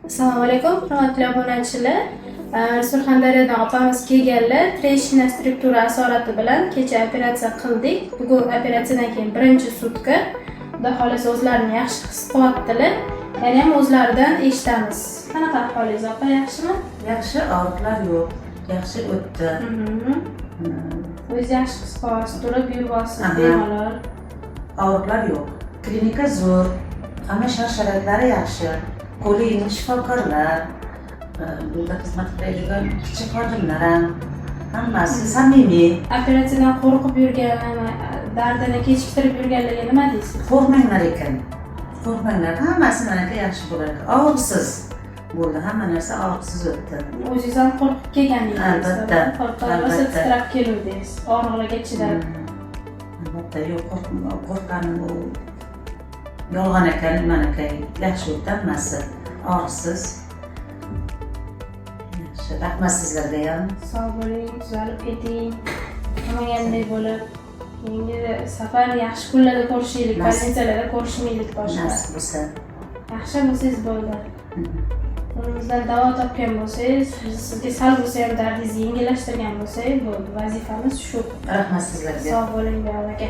Assalomu alaykum, hurmatli obunachilar. Surxondaryodan opamiz kelganlar. Трещина struktura asorati bilan kecha operatsiya qildik. Bugun operatsiyadan keyin birinchi sutka. Xudo xohlasa, o'zlarini yaxshi his qilyaptilar. Yana ham o'zlaridan eshitamiz. Qanaqa ahvolingiz, opa, yaxshimi? Yaxshi, og'riqlar yo'q, yaxshi o'tdi. O'zingiz yaxshi his qilyapsiz, turib yuryapsiz Aha. bemalol. Og'riqlar yo'q, klinika zo'r, hamma shart sharoitlari yaxshi, qo'li yengil shifokorlar, bu yerda xizmat qiladigan kichik xodimlar ham hammasi samimiy. Operatsiyadan qo'rqib yurgan, dardini kechiktirib yurganlarga nima deysiz? Qo'rqmanglar ekan, qo'rqmanglar, hammasi manaka yaxshi bo'lar ekan, og'riqsiz bo'ldi, hamma narsa og'riqsiz o'tdi. O'zingiz ham qo'rqib kelgan edingiz. Albatta, Qo'rqib, rosa albatta. titrab keluvdingiz, og'riqlarga chidab. Albatta, yo'q, qo'rqqanim u yolg'on ekan, manaka yaxshi o'tdi hammasi, og'riqsiz, yaxshi. Rahmat sizlarga ham. Sog' bo'ling, tuzalib keting, nimaganday bo'lib. Keyingi safar yaxshi kunlarda ko'rishaylik, Nasib. Больница larda ko'rishmaylik boshqa. Nasib bo'lsa. Yaxshi bo'lsangiz bo'ldi. Qo'limizdan davo topgan bo'lsangiz, biz sizga sal bo'lsa ham dardingizni yengillashtirgan bo'lsak, bo'ldi. Vazifamiz shu. Rahmat sizlarga. Sog' bo'ling, Behrod aka.